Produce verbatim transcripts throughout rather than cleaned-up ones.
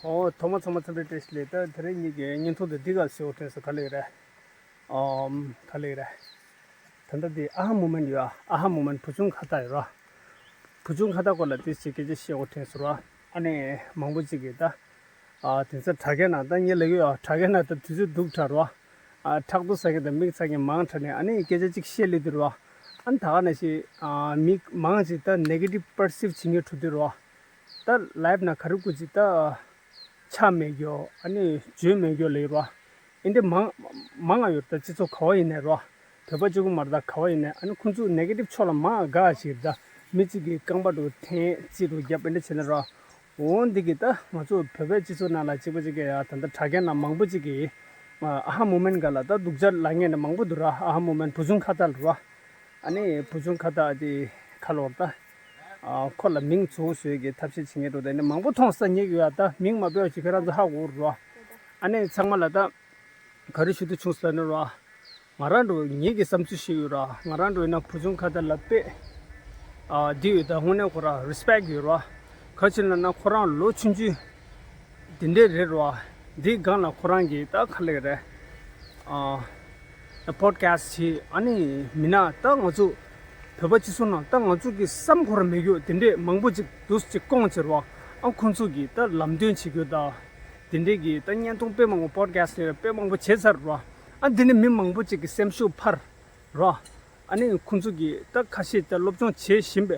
ཨོ། ཐོག་མ་ཚང་མ་འཚམས་འདྲི་བཀྲ་ཤིས་བདེ་ལེགས། ད་དེ་རིང་ངེད་ཀྱི་བརྙན་ཐུང་དེ་འདི་ག་ཞུ་དྲན་སོང་། ག་ལེ་རེད། ཨམ། ག་ལེ་རེད། ད་ལྟ་འདི་ཨ་ཧ་མུ་མེན་ཡོད་ཨ། ཨ་ཧ་མུ་མེན་བུ་ཆུང་ཁ་ཏ་ཡོད་ར། བུ་ཆུང་ཁ་ཏ་སྐོར་ལ་དེ་ཞིག་སྐད་ཆ་བཤད་དགོས་དྲན་སོང་ར། ཨ་ནི་མང་པོ་ཅིག་གིས་ད། ཨ། དེང་སང་དྲ་རྒྱ་ནང་ད་ངས་ལབ་ཀྱི་ཡོད། དྲ་རྒྱ་ནང་ད་དུས་ཚོད་སྡུག་དྲགས་ར། ཨ། ཕྲག་དོག་ཟ་མཁན་དང་མིག་ཚ་མཁན་མང་དྲགས་ནས་ཨ་ནི་སྐད་ཆ་ཅིག་བཤད་ལེ་དུས་ར། ཨ་ནི་ད་ག་ནང་བཞིན། ཨ། མི་མང་ཅིག་ད་ནེ་གེ་ཊིབ་པར་སིབ་བྱེད་མཁན་འགྲོ་དུས་ར། ད་ལའིབ་ནང་ག་རེ་དགོས་ཅིག་ད། ཆགས་མེད་རྒྱུ། ཨ་ནི་བརྗོད་མེད་རྒྱུ་ལབ་ཡོད་ར། ཨིན་དེ་མང་མང་ང་ཡོད་ད། སྤྱི་ཚོགས་ག་བ་ཡིན་ནའི་ར། བོད་པ་གཅིག་པུ་མ་རེད་ད། ག་བ་ཡིན་ནའི་ཨ་ནི་ཁོང་ཚོ་ནེ་གེ་ཊིབ་ཕྱོགས་ལ་མང་དགའ་ཞིག་ད། མི་གཅིག་གིས་རྐང་པ་འགྲོ་འཐེན་རྩིས་འགྲོ་རྒྱབ་ཨིན་དེ་བྱས་ནས་ར། འོ་འདི་གིས་ད་ང་ཚོ་བོད་པའི་སྤྱི་ཚོགས་ནང་ལ་གཅིག་པ་གཅིག་གིས་ཡ་ད་ལྟ་དྲ་རྒྱ་ནང་མང་པོ་གཅིག་གིས་ཨ་ཧ་མུ་མེན་སྒང་ལ་ད་སྡུག་ཅག་ལབ་མཁན་ནི་མང་པོ་འདུག་ར། ཨ་ཧ་མུ་མེན་བུ་ཆུང་ཁ་ཏ་ལ་ར། ཨ་ནི་བུ་ཆུང་ཁ་ཏ་དེ་ཁ་ལོར་ད། ཨ། ཁོ་ལ་མིང་བཙུགས་བཟོས་ཀྱི་ཐབས་ཤེས་བྱེད་མཁན་འགྲོ་དེ་ནི་མང་པོ་མཐོང་ས་ཉེ་གི་ཡོད་ད། མིང་མ་འབོད་ཅིག་ཁྱེད་རང་ཚོ་ཧ་གོ་ར། ཨ་ནི་ཚང་མ་ལ་ད། ག་རེ་ཞུ་དུ་བྱུང་ཟེར་ན་ར། ང་རང་འགྲོ་ངེད་ཀྱི་བསམ་ཚུལ་ཞིག་ཡོད་ར། ང་རང་འགྲོ་ཡིན་ན་བུ་ཆུང་ཁ་ཏ་ལ་དཔེ། ཨ། འདི་ཡོད་ད། དངོས་གནས་ཁོ་རང་རི་སི་པེག་ཡོད་ར། ག་ཅི་ལབ་ན་ཁོ་རང་ལོ་ཆུང་ཆུང་། དེ་འདྲས་རེད་ར། འདིའི་སྒང་ལ་ཁོ་རང་གིས་ད་ག་ལེ་རེད། ཨ། པོ་ཌི་ཁ་སི་ཊི་བྱེད། ཨ་ནི་མི་ན་ད་ང་ཚོ་བོད་པ་སྤྱི་ཚོགས་ནང་ད་ང་ཚོ་གི་བསམ་ཁོ་ར་མེད་རྒྱུ་དེ་འདྲས་མང་པོ་ཅིག་འདུག་ཅིག་སྐོང་བྱེད་ར། ཨ། ཁོང་ཚོ་གིས་ད་ལམ་སྟོན་བྱེད་རྒྱུ་ད། དེ་འདྲས་ཀྱི་ད་བརྙན་ཐུང་དཔེ་མང་པོ་པོ་ཌི་ཁ་སི་ཊི་དཔེ་མང་པོ་བྱས་ཚར་ར། ཨ། འདི་ནི་མི་མང་པོ་ཅིག་གི་སེམས་ཤུགས་འཕར་ར། ཨ་ནི་ཁོང་ཚོ་གིས་ད་ཁ་ཤས་ད་སློབ་སྦྱོང་བྱེད་བཞིན་པའི་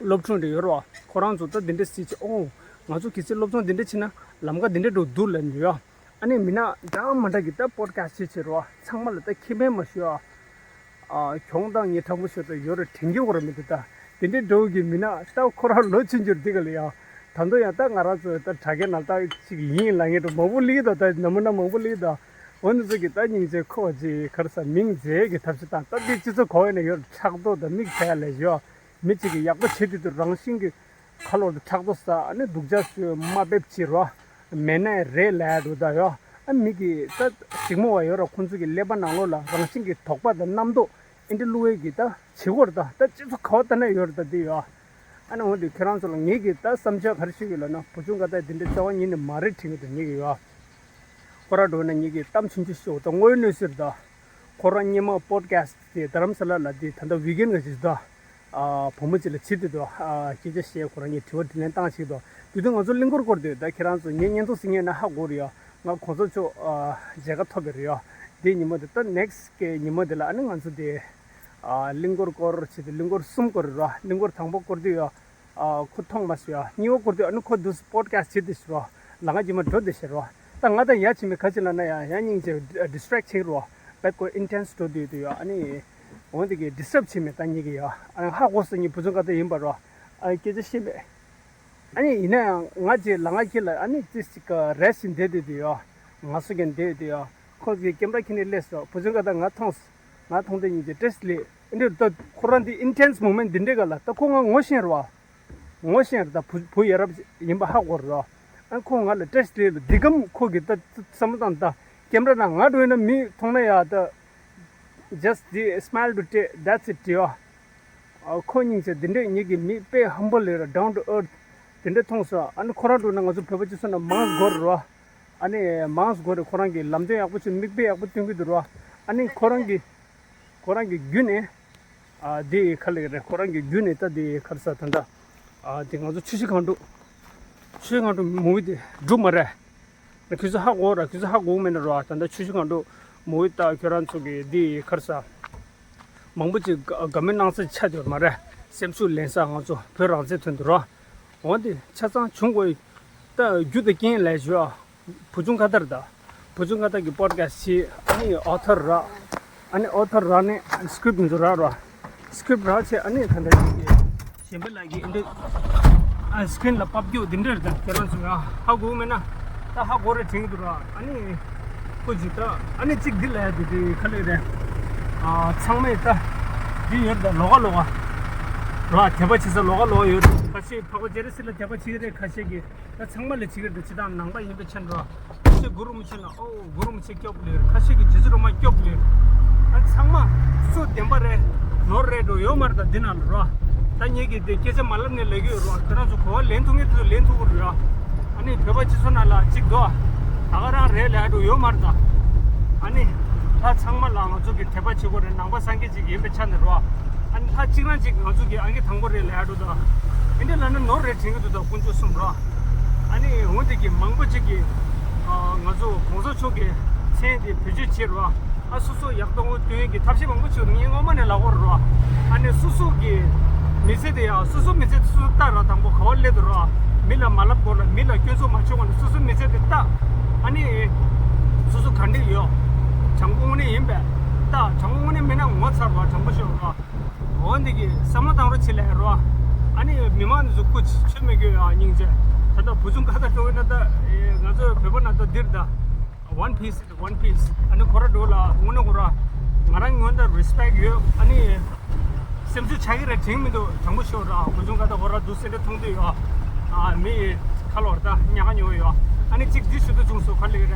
སློབ་ཕྲུག་འདྲ་ཡོད་རེད་བ། ཁོ་རང་ཚོ་ད་འདི་འདྲ་སྲིད་ཅེས། ཨོ། ང་ཚོ་གལ་སྲིད་སློབ་སྦྱོང་འདི་འདྲ་བྱེད་ན་ལམ་ཁ་འདི་འདྲ་འགྲོ་འདུག་ལབ་ནས་ཡོད། ཨ་ནི་མི་སྣ་འདྲ་མི་འདྲ་གི་ད་པོ་ཌི་ཁ་སི་ཊི་བྱེད་བྱེད་རེད་བ། ཚང་མ་ལ་ད་ཁེ་ཕན་མ་ཞུ་ཨ། ཨ། གྱོང་དང་ངས་དྲང་པོ་ཞུ་ད་ཡོད་རེད་དྲན་གྱི་ཡོད་རེད་མི་འདུག་ད་དེ་འདྲའི་འདྲ་བོ་གི་མི་སྣ་ད་ཁོ་རང་ལོ་ཆུང་ཆུང་འདི་ག་ལ་ཡ། ད་དུང་ཡང་ད་ང་རང་ཚོ་ད་དྲ་རྒྱ་ནང་ད་ཅིག་ཡིན་ལབ་མཁན་འདྲ་མང་པོ་སླེབས་ད། ད་ན་མུ་ན་མང་པོ་སླེབས་ད། འོ་ནི་ཚོ་གི་ད་སྙིང་རྗེ། ཁོ་ཅིག་ག་རེ་ཟ། མིང་བརྗེ་གི་ཐབས་ཤེས་དང་། ད་འདི་སྤྱི་ཚོགས་ག་བ་ཡིན་ན་ཡོད་རེད། ཕྲག་དོག་དང་མིག་ཕྱེ་ལས་ཡོད། མི་གཅིག་གིས་ཡག་པོ་བྱེད་དུས་དུས་རང་བཞིན་གྱི་ཁ་ལོ་དུ་ཕྲག་དོག་ཟ། ཨ་ནི་སྡུག་ཅག་བཟོས། དམའ་འབེབས་བྱེད་རོ། མེད་ན་རེད་ལབ་འགྲོ་ད་ཡོད། ཨ། མི་གི་ད་ཞིག་མོ་བ་ཡོད་ར། ཁོང་ཚོ་གི་ཀླད་པ་ནང་ལོགས་ལ་རང་བཞིན་གྱི་དོགས་པ་དང་རྣམ་རྟོག་ཨེ་འདྲ་བླུག་ཡས་གི་ད་བྱེད་སྒོ་རེད་ད། ད་སྤྱི་ཚོགས་ག་བ་ལྟ་ན་ཡོད་རེད་ད་འདི་ཡོད། ཨ་ནི་འོ་འདི་ཁྱེད་རང་ཚོ་ལ་ངེད་ཀྱི་ད་བསམ་འཆར་ག་རེ་ཞུ་གི་ལབ་ན། བུ་ཆུང་ཁ་ཏ་འདི་འདྲ་རྩ་བ་ཉིད་ནས་མ་རེད་དྲན་གི་འདུག་ངེད་ཀྱི་ཡོད། ཁོ་ར་འགྲོ་ན་ངེད་ཀྱི་གཏམ་ཆུང་ཆུང་ཞུ་ད། དངོས་གནས་ཟེར་ད། ཁོ་རང་སྔོན་མ་པོ་ཌི་ཁ་སི་ཊི་དེ་རྡ་རམ་ས་ལ་ལ་དེ་ད་ལྟ་ཝི་ཀེན་ག་ཅིག་ད། ཨ། བུ་མོ་ཅིག་ལ་བྱེད་དུས་དུ། ཨ། སྐད་ཆ་བཤད། ཁོ་རང་གཉིས་དྲི་བ་དྲིས་ལན་བཏང་བྱེད་དུས། དེ་དུས་ང་ཚོ་གླིང་སྐོར་སྐོར་དུས་ད་ཁྱེད་རང་ཚོ་ངའི་བརྙན་ཐུང་གཟིགས་མཁན་ན་ཧ་གོ་རེད་ཡ། ང་གོང་ས་མཆོག་ཨ། མཇལ་ཁ་ཐོབ་པ་རེད་ཡ། དེ་ཉིན་མོ་དེ་ད་ནེག་སི་ཊི་གི་ཉིན་མོ་དེ་ལ་ཨ་ནི་ང་ཚོ་དེ། ཨ། གླིང་སྐོར་སྐོར་བྱེད་དུས། གླིང་སྐོར་གསུམ་སྐོར་རེད་ར། གླིང་སྐོར་དང་པོ་སྐོར་དུས་ཡ། ཨ། ཁོ་མཐོང་མ་སོང་ཡ། གཉིས་པ་སྐོར་དུས་ཨ་ནི་ཁོ་འདུག་སེ་པོ་ཌི་ཁ་སི་ཊི་བྱེད་དུས་ཤི་རོ། ལ་ང་རྗེས་མ་འགྲོ་བསྡད་ཤི་རོ། ད་ང་ད་ཡ་བྱེད་མི་ག་ཅི་ལབ་ན་ཡ། ཡ་སྙིང་རྗེ་ཌི་སི་ཊེག་བྱེད་རོ། བད་ཀོ་ཨིན་ཊེན་སི་འགྲོ་དུས་དུས་ཡ། ཨ་ནི་འོ་འདི་གི་ཌི་སི་ཊབ་བྱེད་མི་ད་ཉིད་ཀྱི་ཡ། ཨ་ནི་ཧ་གོ་སོང་། ངའི་བུ་ཆུང་ཁ་ཏ་ཡིན་པ་རོ། ཨ། སྐད་ཆ་བཤད་མེད། ཨ་ནི་ཡིན་ན་ཡང་ང་རྗེས་ལ་ང་ཁྱེད་ལ་ཨ་ནི་ཙི་ཙི་ག་རེ་ཞིག་བསྡད་དུས་དུས་ཡ། ང་སུ་གན་བསྡད་དུས་ཡ། ཁོ་གི་ཀེམ་ར་ཁྱེར་ནས་སླེབས་སོང་། བུ་ཆུང་ཁ་ཏ་ང་མཐོང་སོང་། ང་མཐོང་དུས་སྙིང་རྗེ་ཌི་སི་ཊེག་ལས་འདི་འདྲ་ད། ཁོ་རང་འདི་ཨིན་ཊེན་སི་མུ་མེན་ཊི་འདི་འདྲའི་སྒང་ལ་ད་ཁོ་ང་ངོ་ཤེས་རེད་བ། ངོ་ཤེས་རེད་ད། བུ་བུ་ཡ་རབས་ཡིན་པ་ཧ་གོ་རེད་བ། ཨ། ཁོ་ང་ལ་ཌི་སི་ཊེག་ལས་འདི་གམ་ཁོ་གི་ད་བསམ་བློ་བཏང་ད། ཀེམ་ར་ནང་ང་འགྲོ་ཡིན་ན་མི་མཐོང་ན་ཡ་ད། ཇ་སི་ཊི་འདི་སི་མའིལ་འདྲ་སྤྲད། that's it བྲིས་བ། ཨ། ཁོ་སྙིང་རྗེ། འདི་འདྲའི་ངེད་ཀྱི་མི་དཔེ་ཧམ་བྷལ་ལས་ར། ཌའུན་ཊུ་ཨར་ཐི་འདི་འདྲ་མཐོང་སོང་། ཨ་ནི་ཁོ་རང་འགྲོ་ན་ང་ཚོ་བོད་པ་སྤྱི་ཚོགས་ནང་མང་དགོས་རེད་བ། ཨ་ནི་མང་དགོས་རེད། ཁོ་རང་གིས་ལམ་སྟོན་ཡག་པོ་བྱེད། མིག་དཔེ་ཡག་པོ་སྟོན་གྱི་འདུག་ར། ཨ་ནི་ཁོ་རང་གིས་ཁོ་རང་གི་བརྒྱུད་ནས། ཨ། འདི་ག་ལེ་རེད། ཁོ་རང་གི་བརྒྱུད་ནས་ད་འདི་ག་རེ་ཟ་ད་ལྟ། ཨ། འདི་ང་ཚོ་ཆུ་བཞི་སྒང་དྲུག་ཆུ་བཞི་སྒང་དྲུག་མུ་བི་དེ་འགྲུབ་མ་རེད། ཁྱོད་ཚོ་ཧ་གོ་ར། ཁྱོད་ཚོ་ཧ་གོ་མེད་ན་རོ། ད་ལྟ་ཆུ་བཞི་སྒང་དྲུག་མུ་བི་ད་ཁྱོད་རང་ཚོ་གི་འདི་ག་རེ་ཟ། མང་པོ་ཅིག་དགའ་དགའ་མོས་གནང་ས་ཆགས་ཡོད་མ་རེད། སེམས་ཤུགས་ལེན་ས་ང་ཚོ་བོད་རང་བཙན་དོན་དུ་རོ། འོ་འདི་ཆ་ཚང་བྱུང་དགོས། ད་རྒྱུ་དང་རྐྱེན་ལས་བྱུང་ཨ། བུ་ཆུང་ཁ་ཏ་རེད་ད། བུ་ཆུང་ཁ་ཏ་གི་པོ་ཌི་ཁ་སི་ཊི་བྱེད། ཨ་ནི་ཨོ་ཐར་རག་ཨ་ནི་ཨོ་ཐར་རག་ནས་སི་ཀི་རིབ་ཊི་འདི་ཚོ་རག་རོ། སི་ཀི་རིབ་ཊི་རག་བྱས། ཨ་ནི་ད་ལྟ་གཞན་པ་ལ་གི་འདི་ཨ་སི་ཀི་རིན་ལ་ཕབ་རྒྱུ་འདི་འདྲ་རེད་ད། ཁྱེད་རང་ཚོ་ཡང་ཧ་གོ་མེད་ན་ད་ཧ་གོ་རེད་དྲན་གྱི་འདུག་ར། ཨ་ནི་ཁོ་ཅིག་ད། ཨ་ནི་གཅིག་འདི་ལ་ཡ་འདི་འདི་ག་ལེ་རེད། ཨ། ཚང་མས་ད་འདི་ཡོད་ད། ལོགས་ཀ་ལོགས་ཀ་ར། དད་པ་བྱེད་ས་ལོགས་ཀ་ལོགས་ཀ་ཡོད། ཁ་ཤས་འཕགས་པ་སྤྱན་རས་གཟིགས་ལ་དད་པ་བྱེད་ཀྱི་རེད། ཁ་ཤས་ཀྱིས། ད་ཚང་མ་ལ་བྱེད་ཀྱི་རེད། ད་སྤྱིར་བཏང་ནང་པ་ཡིན་པའི་ཆ་ནས་རོ། ཁ་ཤས་གུ་རུ་རིན་པོ་ཆེ་ལ། ཨོ། གུ་རུ་རིན་པོ་ཆེ་སྐྱོབ་ལེར། ཁ་ཤས་ཀྱིས་རྗེ་བཙུན་སྒྲོལ་མ་སྐྱོབ་ལེར། ཨ། ཚང་མ་སུ་བདེན་པ་རེད་ནོར་རེད་འགྲོ་ཡོད་མ་རེད་ད་འདི་ནང་ལ་རོ། ད་ངེད་ཀྱིས་དེ་སྐད་ཆ་མ་ལབ་ནས་ལབ་ཀྱི་ཡོད་རོ། ཁྱོད་རང་ཚོ་གོ་བ་ལེན་ཐུབ་མཁན་དེ་ཚོ་ལེན་ཐུབ་ཀྱི་རེད་ཡ། ཨ། ནི་བོད་པ་སྤྱི་ཚོགས་ནང་ལ་གཅིག་འདུག་ད་ག་རང་རེད་ལབ་འགྲོ་ཡོད་མ་རེད་ད། ཨ་ནི་ལྷ་ཚང་མ་ལ་ང་ཚོ་གི་དད་པ་བྱེད་དགོས་རེད། ནང་པ་སངས་རྒྱས་ཅིག་ཡིན་པའི་ཆ་ནས་རོ། ཨ་ནི་ལྷ་གཅིག་རང་གཅིག་ང་ཚོ་གི་ཨང་ཀི་དང་པོ་རེད་ལབ་འགྲོ་ད། ཨིན་དེ་ལབ་ན་ནོར་རེད་དྲན་གི་འདུག་ད་དཀོན་མཆོག་གསུམ་རོ། ཨ་ནི་འོ་དེ་གི་མང་པོ་ཅིག་གི་ང་ཚོ་གོང་ས་མཆོག་གི་མཚན་དེ་བེད་སྤྱོད་བྱེད་རོ། ཨ་སོ་སོ་ཡག་ཏུ་འོང་དོན་གྱི་ཐབས་ཤེས་མང་པོ་བྱུང་ངས་སྔོན་མ་ནས་ལབ་དགོས་རེད་རོ། ཨ་ནི་སོ་སོ་གི་མི་ཚེ་དེ་ཡང་སོ་སོ་མི་ཚེ་དེ་སོ་སོ་ལྟ་ར། དང་པོ་ག་བ་སླེབས་འདུག་རོ། མི་ལ་མ་ལབ་དགོས་ལ། མི་ལ་སྐྱོན་འཛུགས་མ་བྱུང་བ་ནས་སོ་སོ་མི་ཚེ་དེ་ལྟ། ཨ་ནི་སོ་སོ་ག་འདྲ་ཡོད། དྲང་པོ་དངོས་གནས་ཡིན་པས་ལྟ། དྲང་པོ་དངོས་གནས་མིན་ན་ངོ་ཚ་རོ། དྲང་པོ་ཤོད་རོ། འོ་འདི་གི་བསམ་བློ་བཏང་རོགས་བྱེད་ལབ་རོ། ཨ་ནི་མི་མང་འདི་ཚོ་སྐུ་མཁྱེན་མི་དགོས་ཡ་སྙིང་རྗེ། ད་ལྟ་བུ་ཆུང་ཁ་ད་འགྲོ་གི་ན་ད་ང་ཚོ་བོད་པ་ན་ད་འདིར་ད། One Piece, One Piece. ཨ་ནི་ཁོ་ར་འགྲོ་ལ་དངོས་གནས་ཁོ་ར་ང་རང་ངོས་ནས་རེ་སི་པེག་ཡོད། ཨ་ནི་སེམས་ཚོད་ཆགས་ཀྱི་རེད་དྲན་མི་འདུག་དྲང་པོ་ཤོད་ར། བུ་ཆུང་ཁ་ད་ཁོ་ར་འདུག་སེ་འདྲ་མཐོང་དུས་ཡོད། ཨ་མི་ཁ་ལོར་ད་ཉག་ཉོ་ཡོད། ཨ་ནི་གཅིག་འདི་ཞུ་དུ་བྱུང་སོ་ག་ལེ་རེད།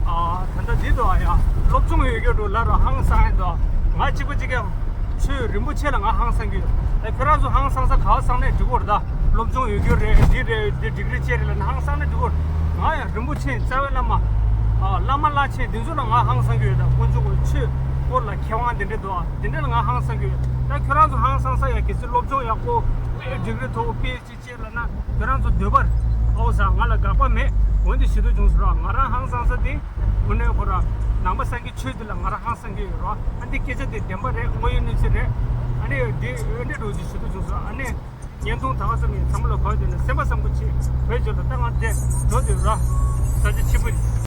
ཨ་ད་ལྟ་འདི་དུ་ཨ་ཡ་སློབ་སྦྱོང་ཡོད་རྒྱུ་འགྲོ་ལ་ར་ཧང་སང་ཡ་འདུག་ང་གཅིག་པ་གཅིག་ཀྱང་ཆོས་རིན་པོ་ཆེ་ལ་ང་ཧང་སང་གི་ཡོད། ཨ་ཁྱོད་རང་ཚོ་ཧང་སང་ས་ག་བ་སང་ནས་འགྲིག་གོ་ར་ད། སློབ་སྦྱོང་ཡོད་རྒྱུ་རེད། འདི་རེད། འདི་ཌིག་རི་ཅེ་རེད་ལ་ན་ཧང་སང་ནས་འགྲིག་གོ་ར། ང་ཡང་རིན་པོ་ཆེ་རྩ་བའི་བླ་མ། ཨ་བླ་མ་བླ་ཆེན་འདི་ཚོ་ལ་ང་ཧང་སང་གི་ཡོད། ད་དཀོན་མཆོག་གི་ཆོས་སྐོར་ལ་མཁས་དབང་འདི་འདྲ་འདུག་ཨ། འདི་འདྲ་ལ་ང་ཧང་སང་གི་ཡོད། ད་ཁྱོད་རང་ཚོ་ཧང་སང་ས་ཡ་གལ་སྲིད་སློབ་སྦྱོང་ཡག་པོ་ཌིག་རི་མཐོ་པོ་པི་ཨེཆ་ཌི་ཅེ་ལ་ན་ཁྱོད་རང་ཚོ་འདོད་པར་ཨོ་ཟ་ང་ལ་དགག་པ་མེད། འོན་ཏེ་ཞུ་དུ་བྱུང་སོང་ར། ང་རང་ཧང་སང་ས་དེ་དངོས་གནས་ཁོ་ར་ནང་པ་སངས་རྒྱས་ཆོས་འདི་ལ་ང་རང་ཧང་སང་གི་ཡོད་ར། ཨ་འདི་སྐད་ཆ་དེ་བདེན་པ་རེད། དངོས་ཡོད་གནས་ཚུལ་རེད། ཨ་ནི་འདི་འདི་འགྲོ་ཅི་ཞུ་དུ་བྱུང་སོང་། ཨ་ནི་བརྙན་ཐུང་ད་ག་ཙམ་ཡིན་ཚང་མ་ལ་གོ་དེ་ནས་སེམས་པ་བཟང་པོ་བྱེད། བོད་ཆོས་ལ་ད་ང་འདྲེ་འགྲོ་དུས་ར་ས་ཆ་ཆེན་པོ་ཡིན།